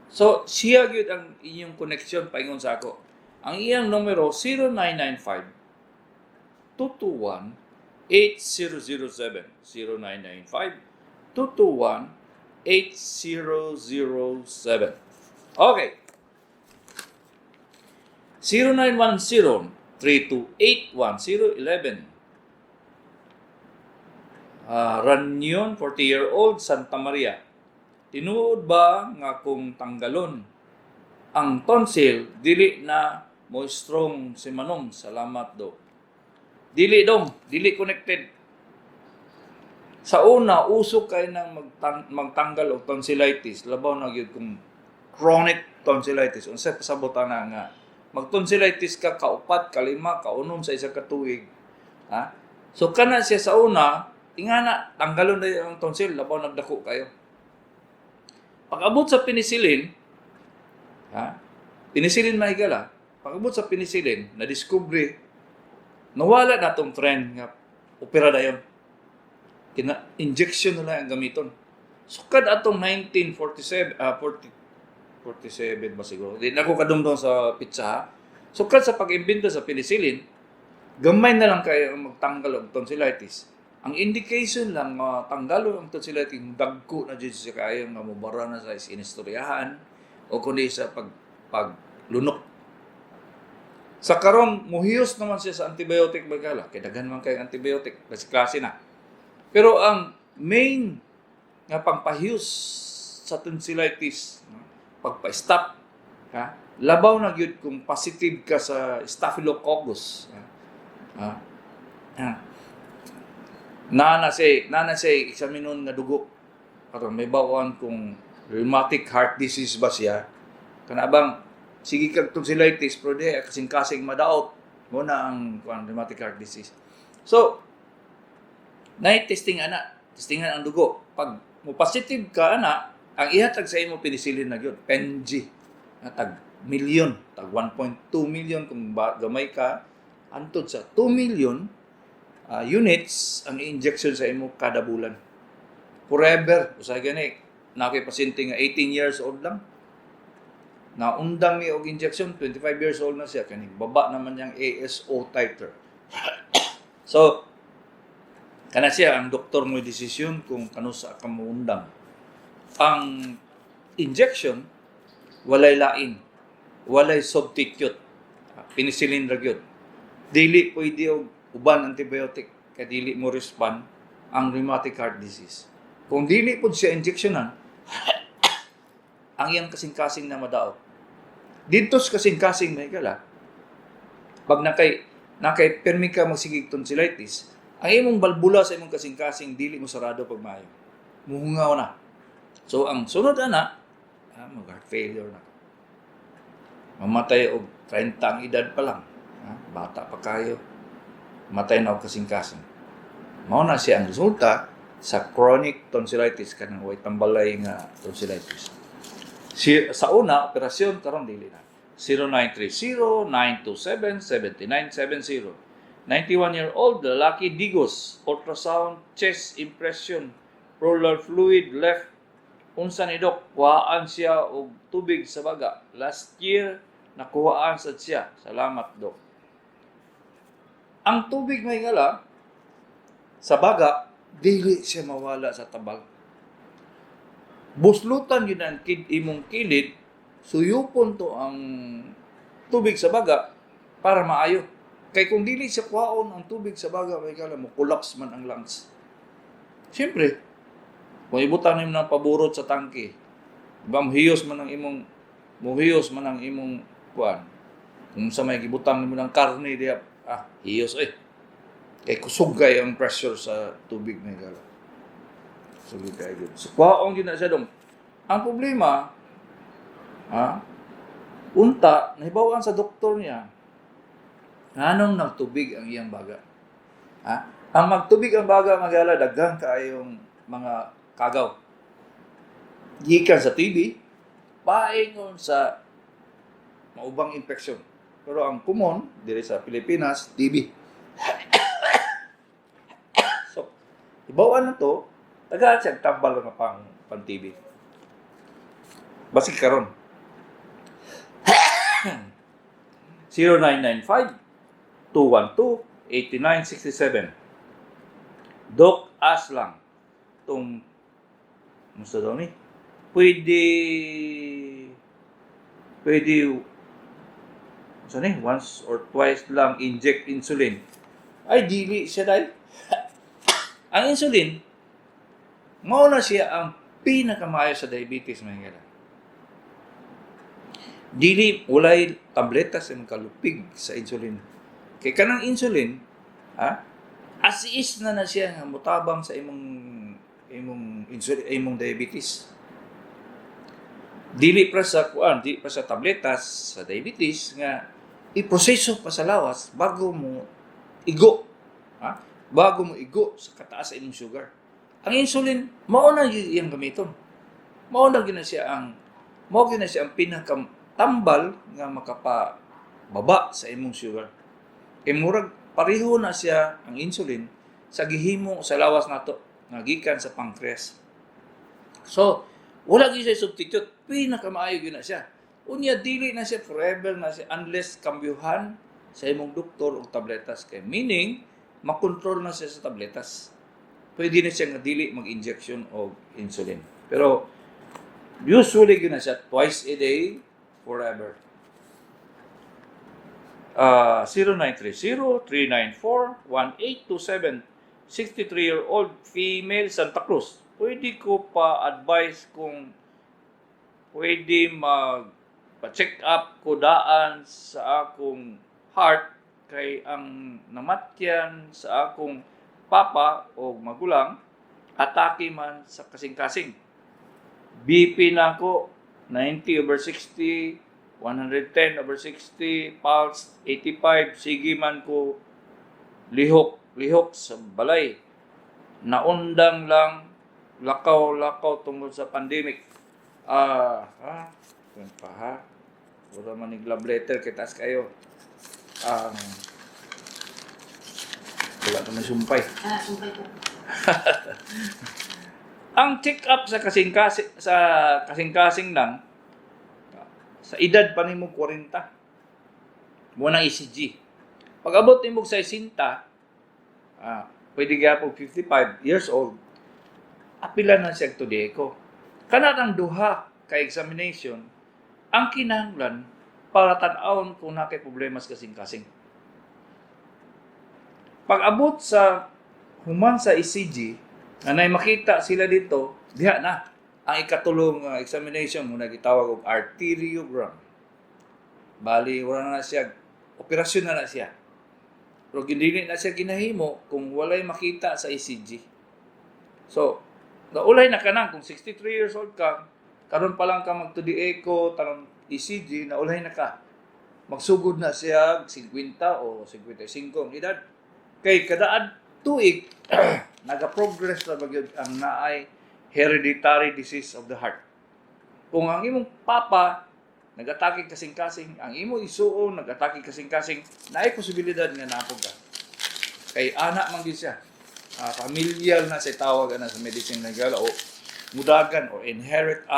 So, siya gyud ang inyong connection paingon sa ako. Ang iyang numero 0995 221 8007. 0995 221 8007. Okay. 0910 328 1011. Ranyon, 40-year-old, Santa Maria. Tinuod ba nga kung tanggalon ang tonsil, dili na mo strong si Manong? Salamat do. Dili dong, dili connected. Sa una, uso kay nang magtanggal og tonsillitis, labaw na gyud kung chronic tonsillitis. Unsa pasabot ana nga mag-tonsillitis ka kaupat, kalima, kaunom sa isa ka tuig. Ha? So kana siya sa una, ingana tanggalon na ang tonsil, labaw nagdako kayo. Pag-abot sa penicillin, ha? Penicillin, mahigala. Pag-abot sa penicillin, na-discover, nawala na tong trend nga opera dayon. Kina injection na lang ang gamiton. Sukad atong 1947, 40, 47 ba siguro. Di na ako kadumdum sa petsa ha. Sukad sa pag-imbento sa penicillin, gamay na lang kayo ang magtanggal og tonsillitis. Ang indication lang nga tanggalon ang tonsillitis, dagko na jud siya kaayo nga mobara na sa inistoryahan o kundi sa paglunok. Sa karon muhiyos naman siya sa antibiotic bagala. Kay daghan man kay antibiotic, kasi klase na. Pero ang main nga pangpahiyos sa tonsillitis, no, pagpa-stop, ha, labaw na gyud kung positive ka sa Staphylococcus. Ha? Ha? Ha? Naa na siya examinon nga dugo aron may bawon kung rheumatic heart disease ba siya. Kana bang sige kag tonsillitis pero di kasing-kasing madaot mo na ang kuan, rheumatic heart disease. So, na testing ana, testingan ang dugo. Pag mo positive ka ana, ang ihatag sa imo penicillin na gyud, Pen-G. Na tag million, tag 1.2 million kung gamay ka, antod sa 2 million units ang injection sa imo kada bulan. Forever. Usahay gani, naa koy pasyente nga 18 years old lang. Naundang mi og injection, 25 years old na siya, kaning baba naman niyang ASO titer. So, kana siya ang doktor mo desisyon kung kanusa ka moundang. Ang injection, walay lain, walay substitute. Penicillin ra gyud. Dili pwede og uban antibiotic kay dili mo respond ang rheumatic heart disease. Kung dili pud siya injectionan, ang iyang kasing-kasing na madaot. Dito sa kasing-kasing, may gala, pag nakay permi ka magsigig tonsillitis, ang imong balbula sa imong kasing-kasing dili mo sarado pag maayo. Muhungaw na. So ang sunod ana, mag heart failure na. Mamatay og 30 ang edad pa lang. Bata pa kayo. Matay na og kasing-kasing. Mao na siya ang resulta sa chronic tonsillitis, kanang way tambalay nga tonsillitis. Si, sa una, operasyon, karon dili na. 0930-927-7970. 91-year-old lalaki, Digos, ultrasound, chest impression, pleural fluid left. Unsa ni, Dok? Kuhaan siya og tubig sa baga. Last year, nakuhaan sad siya. Salamat, Dok. Ang tubig, may ngala, sa baga, dili siya mawala sa tabal. Buslutan yun ang imong kilid, suyupon to ang tubig sa baga para maayo. Kay kung dili siya kuhaon ang tubig sa baga, may kala mo collapse man ang lungs. Siyempre, kung ibutan nimo ng paburot sa tangke, ba muhiyos man ang imong kuan. Kung sa may gibutang nimo ng karne diya, hiyos eh. Kay kusog kay ang pressure sa tubig, may gala. Kusog kay gyud. So kuhaon gyud na siya dong. Ang problema, unta nahibaw-an sa doktor niya nganong nagtubig ang iyang baga. Ha? Ang magtubig ang baga, magala, daghan kaayong mga kagaw. Gikan sa TB, paingon sa maubang infeksyon. Pero ang common diri sa Pilipinas, TB. So, ibawan na to, tagaan siya tambal nga pang TB. Basig karon. 0995 212 8967. Doc Aslang. Tung musta daw ni? Pwede unsa ni, once or twice lang inject insulin? Ay, dili siya dahil ang insulin, mao na siya ang pinakamaayo sa diabetes, mga higala. Dili, walay tableta sa kalupig sa insulin. Kay kanang insulin, as is na na siya nga mutabang sa imong insulin, imong diabetes. Dili pa sa kuan, di pa sa tabletas sa diabetes nga iproseso pa sa lawas bago mo igo. Ha? Bago mo igo sa kataas sa imong sugar. Ang insulin, mao na iyang gamiton. Mao gyud na siya ang pinakatambal nga makapababa sa imong sugar. Kay murag pareho na siya ang insulin sa gihimo sa lawas nato nga gikan sa pancreas. So, wala gyud siya substitute, pinakamaayo gyud na siya. Unya dili na siya forever na siya unless kambyuhan sa imong doktor og tabletas, kay meaning makontrol na siya sa tabletas. Pwede na siya nga dili mag-injection og insulin. Pero usually gyud na siya twice a day forever. 0930-394-1827, 63-year-old female, Santa Cruz. Pwede ko pa advice kung pwede mag pa-check up ko daan sa akong heart kay ang namatyan sa akong papa o magulang, atake man sa kasing-kasing. BP na ako 90 over 60, 110 over 60, pulse 85, sige man ko lihok, lihok sa balay. Naundang lang lakaw-lakaw tungkol sa pandemic. Kung pa ha. Wala man nig love letter kay taas kayo. Ang wala naman sumpay. Sumpay ko. Ang check up sa kasing-kasing lang. Sa edad pa nimo 40. Mo nang ECG. Pag abot nimo sa 60, pwede gyapon 55 years old, apila na siya 2D echo. Kana ang duha ka examination ang kinahanglan para tan-awon kung naa kay problema sa kasing-kasing. Pag abot sa human sa ECG, nga nay makita sila dito, diha na ang ikatulong examination mo na gitawag og arteriogram. Bali, wala na siya, operasyon na na siya. Pero dili na siya ginahimo kung walay makita sa ECG. So, naulay na ka na kung 63 years old ka, karon pa lang ka mag 2D echo, tanong ECG, naulay na ka. Magsugod na siya 50 o 55 ang edad. Kay kadaan tuig naga-progress na ba gyud ang naay hereditary disease of the heart. Kung ang imong papa nagatake kasing-kasing, ang imong isuon nagatake kasing-kasing, naay posibilidad nga naapog ka. Kay ana man gyud siya. Familial na sa tawag ana sa medicine na o mudagan o inherit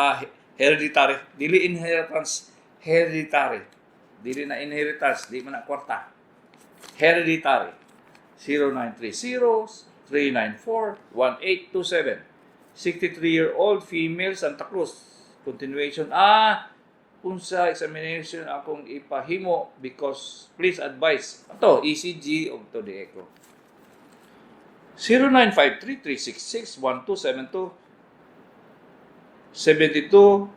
hereditary, dili inheritance, hereditary. Dili na inheritance, di man na kwarta. Hereditary. 0930-394-1827. 63-year-old female, Santa Cruz. Continuation. Unsa examination akong ipahimo because please advise. Ato, ECG o 2D echo. 0953-366-1272. 72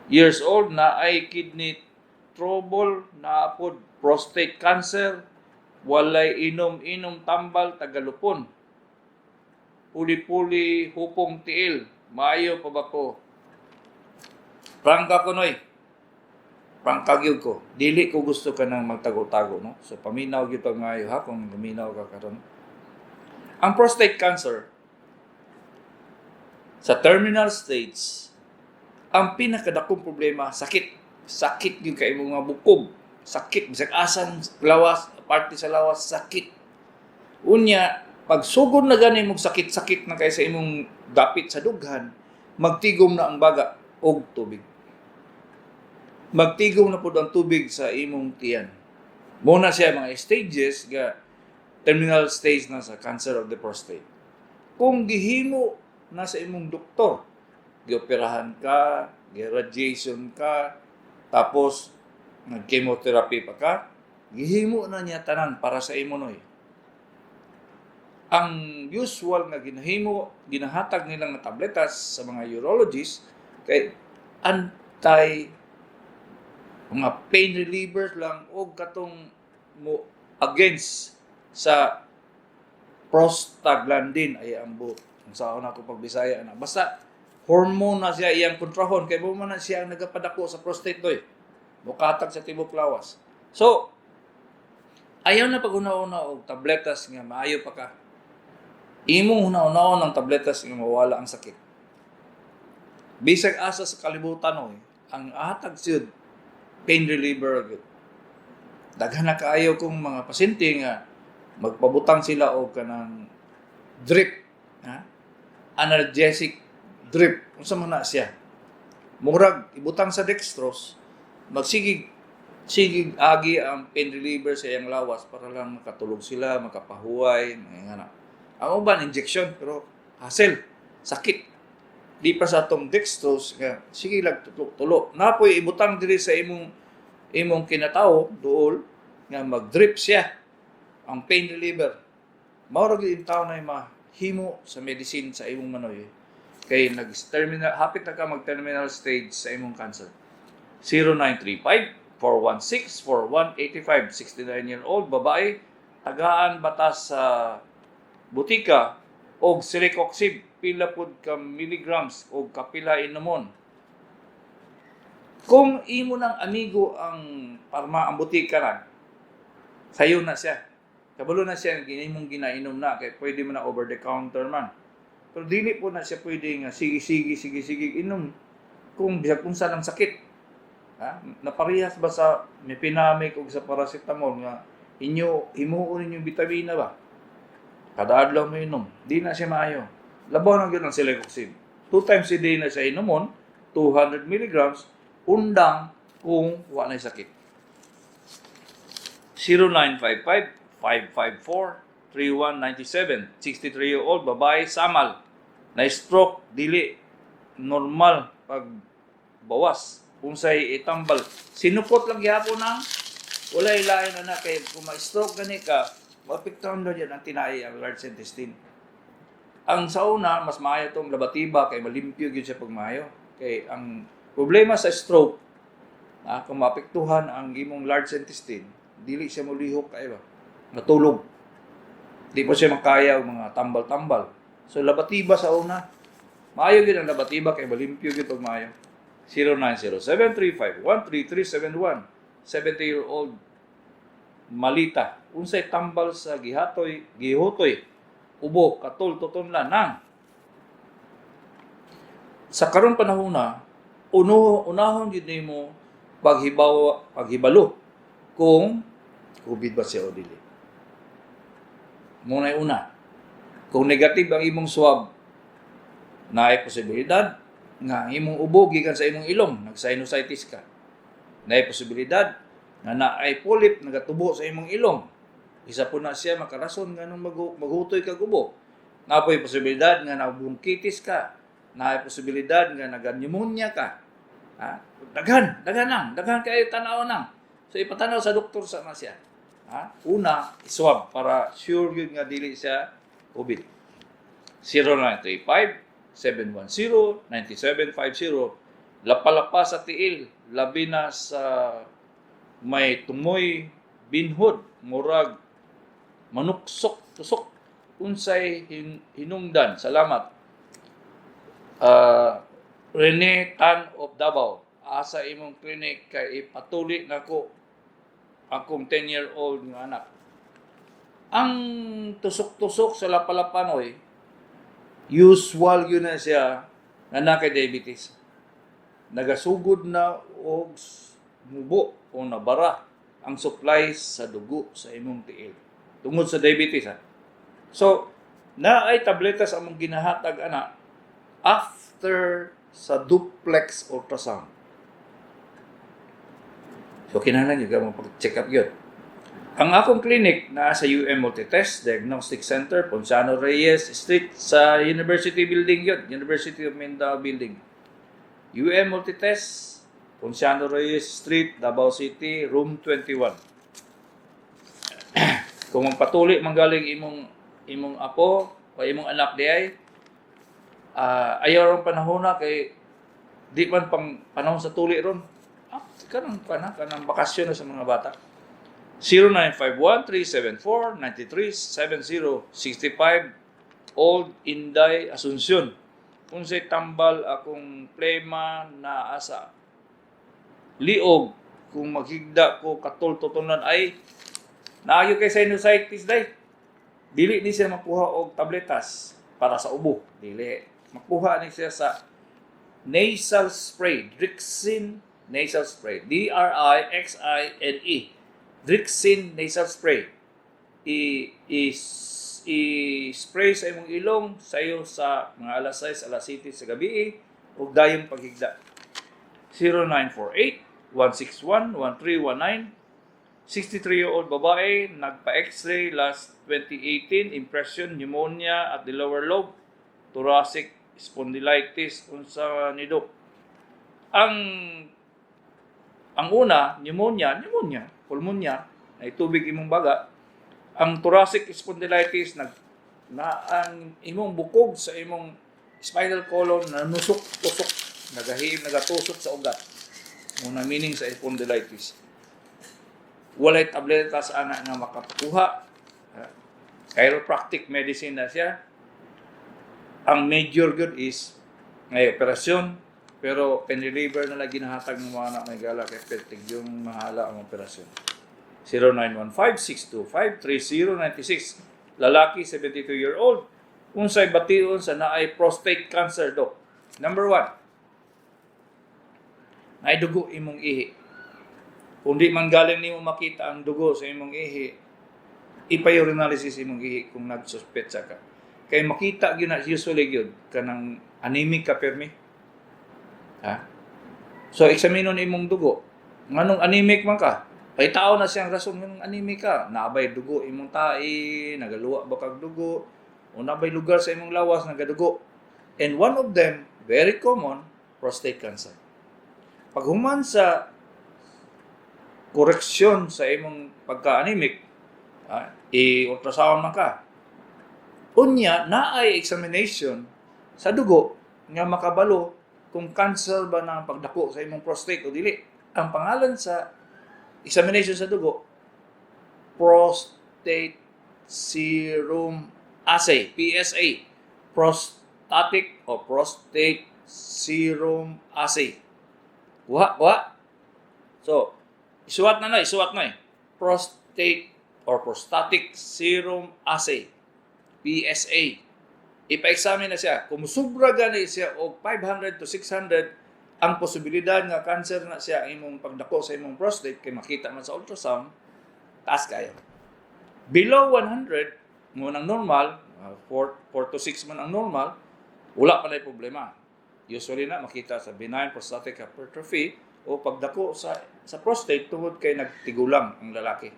years old na ay kidney trouble, na pod prostate cancer, walay inom-inom tambal, tagalupon. Puli-puli hupong tiil, maayo pa ba ko? Prangka ko, noy. Prangka gyud ko. Dili ko gusto ka nang magtago-tago, no? So paminaw gyud pag maayo ha kung guminaw ka karon. Ang prostate cancer sa terminal stage, ang pinakadakong problema, sakit. Sakit gyud kay imong mga bukob. Sakit bisag asan lawas, parte sa lawas sakit. Unya, pag sugod na gani mong sakit-sakit na kay sa imong dapit sa dughan, magtigom na ang baga og tubig. Magtigom na pud ang tubig sa imong tiyan. Mo na siya mga stages ga terminal stage na sa cancer of the prostate. Kung gihimo na sa imong doktor, gioperahan ka, gi-radiation ka, tapos nag-chemotherapy pa ka, gihimo na niya tanan para sa imo, noy. Ang usual nga ginahimo, ginahatag nilang nga tabletas sa mga urologist kay anti mga pain relievers lang o katong mo against sa prostaglandin ay ang buot. Kung saan ako pagbisaya na. Basta hormone na siya iyang kontrahon kay mo man na siya ang nagapadako sa prostate, doy. Mukatag sa tibok lawas. So, ayaw na pag-una-una og tabletas nga maayo pa ka. Imong huna-hunaon ang tabletas nga mawala ang sakit. Bisag asa sa kalibutan, oy, ang atag siya pain reliever gyud. Daghan na kaayo kong mga pasyente nga magpabutang sila og kanang drip, ha? Analgesic drip. Unsa man na siya? Murag ibutang sa dextrose, magsigig sigig agi ang pain reliever sa iyang lawas para lang makatulog sila, makapahuway, mga nga na. Ang uban injection pero hassle, sakit. Di pa sa atong dextrose nga sige lang tulo, tulo. Napoy ibutang diri sa imong kinatao duol nga mag-drip siya ang pain reliever. Mao ra gyud tawo na mahimo sa medicine sa imong manoy kay nag-terminal, hapit na ka mag-terminal stage sa imong cancer. 0935 416 4185. 69 year old babae, tagaan batas sa butika og celecoxib, pila pud ka milligrams og kapila inomon? Kung imo ng amigo ang parma, ang butika ra sayo na siya, kabalo na siya ang imong ginainom na kay pwede mo na over the counter man, pero dili po na siya pwede nga sige sige sige sige inom kung bisag unsa lang sakit ha. Naparehas ba sa mefenamic og sa paracetamol nga inyo himuon ninyong bitamina ba, kada adlaw mo inom, di na siya maayo. Labaw na gyud ang celecoxib, two times a day na siya inomon, 200 milligrams. Undang kung wa na sakit. 0955-554-3197. 63-year-old babae, Samal. Na stroke, dili normal pag bawas. Unsay itambal? Sinupot lang gihapon na wala ilain na na kay kung ma-stroke gani ka, maapektuhan daw yan ang tinai, ang large intestine. Ang sa una, mas maayo tong labatiba kay malimpyo gyud siya pagmayo. Kay ang problema sa stroke, kung maapektuhan ang imong large intestine, dili siya molihok kay ba. Matulog. Di po siya makaya og mga tambal-tambal. So labatiba sa una. Maayo gyud ang labatiba kay malimpyo gyud pag maayo. 0907-351-3371. 70-year-old Malita. Unsay tambal sa gihatoy, gihutoy, ubo, katol, tutunlan nang sa karong panahon na uno unahon gyud nimo paghibaw, paghibalo kung COVID ba siya o dili. Mao una. Kung negative ang imong swab, naay posibilidad nga ang imong ubo gikan sa imong ilong, nag-sinusitis ka. Naay posibilidad nga naay polyp nagatubo sa imong ilong. Isa po na siya makarason nganong maghutoy kag ubo. Naa poy posibilidad nga na bronchitis ka. Naay posibilidad nga naga-pneumonia ka. Ha? Daghan, daghan lang, daghan kay tanaw nang. So ipatanaw sa doktor sa na siya. Ha? Una, swab para sure yun nga dili siya COVID. 0935 710 9750. Lapa-lapa sa tiil, labi na sa may tumoy binhod, murag manuksok tusok. Unsay hinungdan? Salamat. Rene Tan of Davao. Asa imong clinic kay ipatuli nako akong 10-year-old nga anak? Ang tusok-tusok sa lapalapanoy, usual yun na siya nga na kay diabetes. Nagasugod na og mubo o nabara ang supply sa dugo sa imong tiil. Tungod sa diabetes ha. So, naay tabletas among ginahatag ana after sa duplex ultrasound. So, kinahanglan gyud ka mo pag-check up gyud. Ang akong clinic naa sa UM Multitest Diagnostic Center, Ponciano Reyes Street, sa University Building yun, University of Mindanao Building. UM Multitest, Ponciano Reyes Street, Davao City, Room 21. Kung magpatuli manggaling imong imong apo o imong anak diay, ayaw rong panahon na kay di man pang panahon sa tuli ron. Kanang kanang bakasyon na sa mga bata. 0951-374-9370. 65 Old Inday Asuncion. Unsay tambal akong plema na asa liog kung maghigda ko katol tutunan? Ay naayo kay sinusitis day. Dili ni siya makuha og tabletas para sa ubo. Dili makuha ni siya sa nasal spray, Drixine nasal spray, D R I X I N E, Drixine nasal spray. I, i i-spray sa imong ilong sayo sa mga alas 6, alas 7 sa gabi ug dayon paghigda. 0948 161 1319. 63-year-old babae, nagpa-x-ray last 2018, impression pneumonia at the lower lobe, thoracic spondylitis. Unsa ni, Dok? Ang una, pneumonia, pneumonia, pulmonya, ay tubig imong baga. Ang thoracic spondylitis, nag na ang imong bukog sa imong spinal column na nusok tusok, nagahim, nagatusok sa ugat. Mao na meaning sa spondylitis. Walay tableta sa ana nga makakuha. Chiropractic medicine na siya. Ang major good is ngay operasyon, pero pain reliever na lang ginahatag ng mga anak, may gala, kay pertig yung mahala ang operasyon. 0915-625-3096. Lalaki, 72-year-old. Unsay bation sa naay prostate cancer, Dok? Number one, naay dugo imong ihi. Kung di man galing nimo makita ang dugo sa imong ihi, ipa-urinalysis imong ihi kung nagsuspetsa ka. Kay makita gyud na usually gyud kanang anemic ka permi. Ha? So, eksaminon imong dugo. Nganong anemic man ka? Pahitao na siyang rason nganong anemic ka. Naa bay dugo imong tai, nagaluwa ba kag dugo, o naa bay lugar sa imong lawas nagadugo. And one of them, very common, prostate cancer. Paghuman sa koreksyon sa imong pagka-anemic, i-ultrasound man ka. Unya, naay examination sa dugo nga makabalo kung cancer ba na ang pagdako sa imong prostate o dili. Ang pangalan sa examination sa dugo, prostate serum assay, PSA. Prostatic o prostate serum assay. Kuha, kuha. So, isuwat na na, isuwat na eh. Prostate or prostatic serum assay, PSA. Ipa-examine na siya. Kung sobra gani siya og 500 to 600, ang posibilidad nga cancer na siya ang imong pagdako sa imong prostate kay makita man sa ultrasound, taas kayo. Below 100, mo nang normal, 4, 4 to 6 man ang normal, wala pa na problema. Usually na makita sa benign prostatic hypertrophy o pagdako sa prostate tungod kay nagtigulang ang lalaki.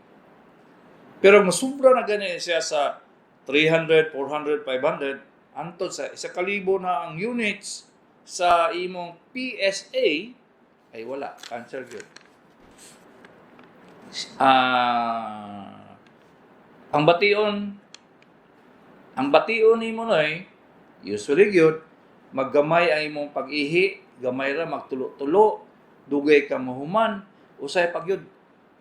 Pero masubra na gani siya sa 300, 400, 500, antod sa 1,000 na ang units sa imong PSA, ay wala, cancer gyud. Ang bation nimo noy, usually gyud maggamay ang imong pag-ihi, gamay ra, magtulo-tulo, dugay ka mahuman, usay pag yun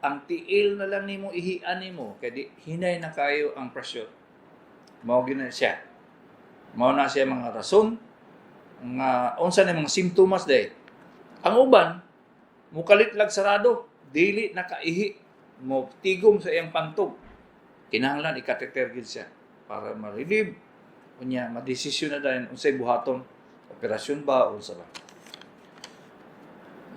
ang tiil na lang nimo ihian nimo kay di hinay na kayo ang pressure. Mao gyud na siya. Mao na siya mga rason nga unsa na mga simptomas day. Ang uban mukalit lag sarado, dili nakaihi, mo tigom sa iyang pantog. Kinahanglan i-catheter gyud siya para ma-relieve, unya madesisyon na dayon unsay buhaton, operasyon ba o unsa ba.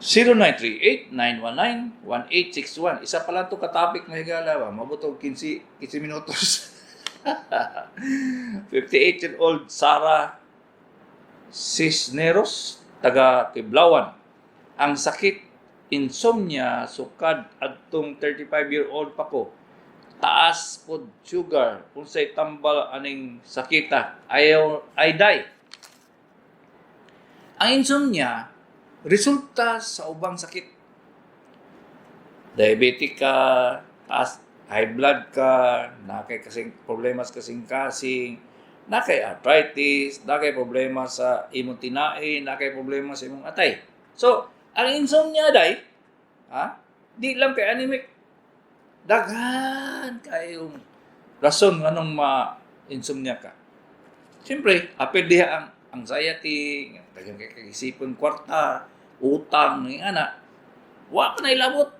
0938-919-1861. Isa pa lang to ka topic, mga higala ba? Mabot og 15, 15 minutos. 58-year-old Sarah Cisneros, taga Tiblawan. Ang sakit insomnia sukad adtong 35-year-old pa ko. Taas pod sugar. Unsay tambal aning sakita? Ayaw ay day. Ang insomnia resulta sa ubang sakit. Diabetic ka, taas high blood ka, naa kay kasing problema sa kasing-kasing, naa kay arthritis, naa kay problema sa imong tinai, naa kay problema sa imong atay. So, ang insomnia day, ha? Di lang kay anemic. Daghan kayong rason nganong ma-insomnia ka. Siyempre, apil diha ang anxiety, daghan kay kagisipon kwarta, utang, ng ana. Wa pa na ilabot.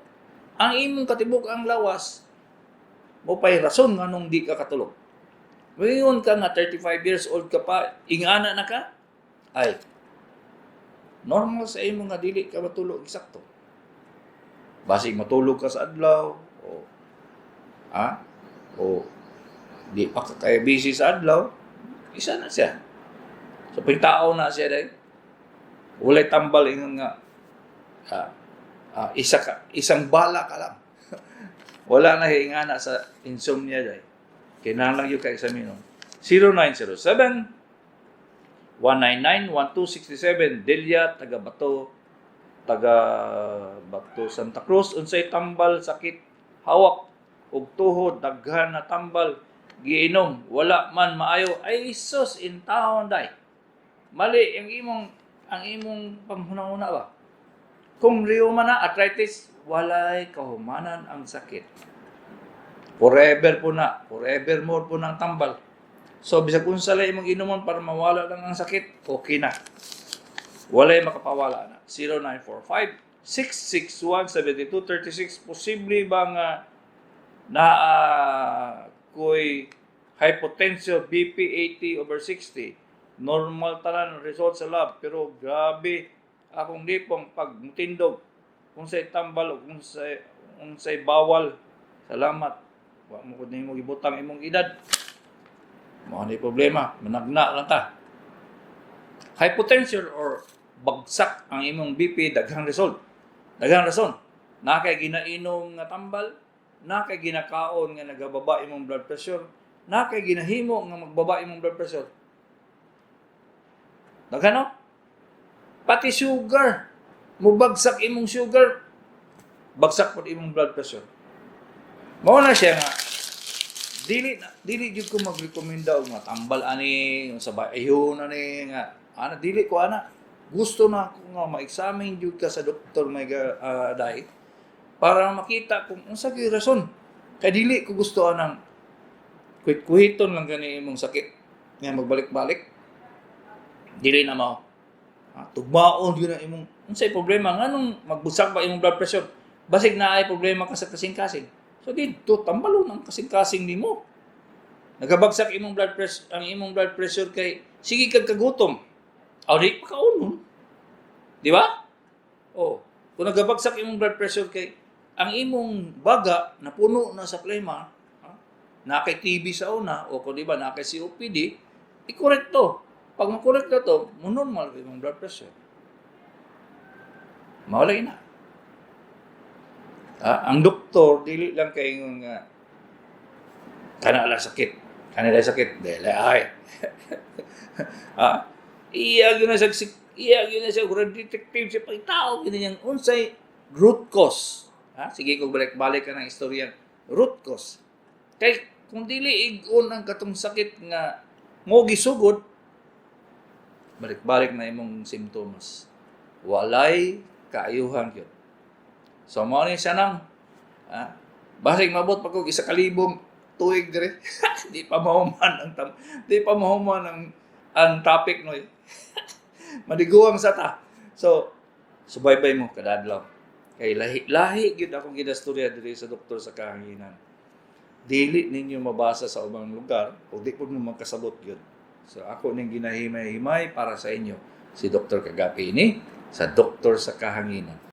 Ang imong katibuk ang lawas, mao pay rason nganong di ka katulog. Ngayon ka nga 35 years old ka pa, ingana na ka, ay, normal sa imo nga dili ka matulog eksakto. Basig matulog ka sa adlaw, o o di pa ka kay busy sa adlaw, isa na siya. So pagtao na siya dahil, walay tambal ingon nga isang bala ka lang. Wala na hingana sa insomnia dahil. Kinahanglan gyud ka eksamino. 0907 199 1267. Delia, taga Bato, taga Bato, Santa Cruz. Unsay tambal sakit hawak ug tuhod? Daghan na tambal giinom, wala man maayo. Ay sus in taon day, mali ang imong panghuna-huna ba. Kung rheuma na, arthritis, walay kahumanan ang sakit. Forever po na, forever more po ng tambal. So bisag unsa lang imong inumon para mawala lang ang sakit, okay na. Walay makapawala na. 0945 661 7236. Posible ba nga na koy hypotension, BP 80/60? Normal tanan result sa lab pero grabe akong lipong pag mutindog. Unsay tambal o unsay bawal? Salamat. Wa mo gud nimo gibutang imong edad. Mao ni problema, managna lang ta. Hypotension or bagsak ang imong BP, daghang result. Daghang rason. Na kay ginainom nga tambal, na kay ginakaon nga nagababa imong blood pressure, na kay ginahimo nga magbaba imong blood pressure. Daghan, no? Pati sugar. Mubagsak imong sugar, bagsak pod imong blood pressure. Mao na siya nga dili na dili gyud ko magrekomenda og nga tambal ani sa ayun ani nga ana, dili ko ana. Gusto na ako nga ma-examine gyud ka sa doktor, may day, para makita kung unsa gyud rason, kay dili ko gusto anang kuhit-kuhiton lang gani imong sakit nga magbalik-balik. Dili na mao. Ah, tugmaon gyud ang imong unsay problema, nganong magbagsak ba imong blood pressure? Basig na ay problema ka sa kasing-kasing. So didto tambalo ng kasing-kasing nimo. Nagabagsak imong blood pressure, ang imong blood pressure kay sige kag kagutom. Aw, di pa kaunon. Di ba? Oh, kung nagabagsak imong blood pressure kay ang imong baga napuno na sa plema, ha? Na kay TB sa una o kung di ba na kay COPD, i-correct to. Pag ma-correct na to, mo normal imong blood pressure. Mao lagi na. Ah, ang doktor dili lang kay nga kana lang sakit. Kana lang sakit, dili ay. Ah, iya gyud na siya murag detective siya, pagtao gyud niyang unsay root cause. Ha? Sige kung balik-balik ka ng istorya, root cause. Kay kung dili ig-on ang katong sakit nga mo gisugod, balik-balik na imong simptomas. Walay kaayuhan gyud. So mao ni siya nang basig mabot pa kog 1,000 tuig dire. Di pa mahuman ang topic, no. Madiguang sa ta. So subaybay mo kada adlaw. Kay lahi lahi gyud akong ginastorya diri sa Doktor sa Kahanginan. Dili ninyo mabasa sa ubang lugar o di pud mo makasabot gyud. So ako ning ginahimay-himay para sa inyo, si Dr. Kagapi ini sa Doktor sa Kahanginan.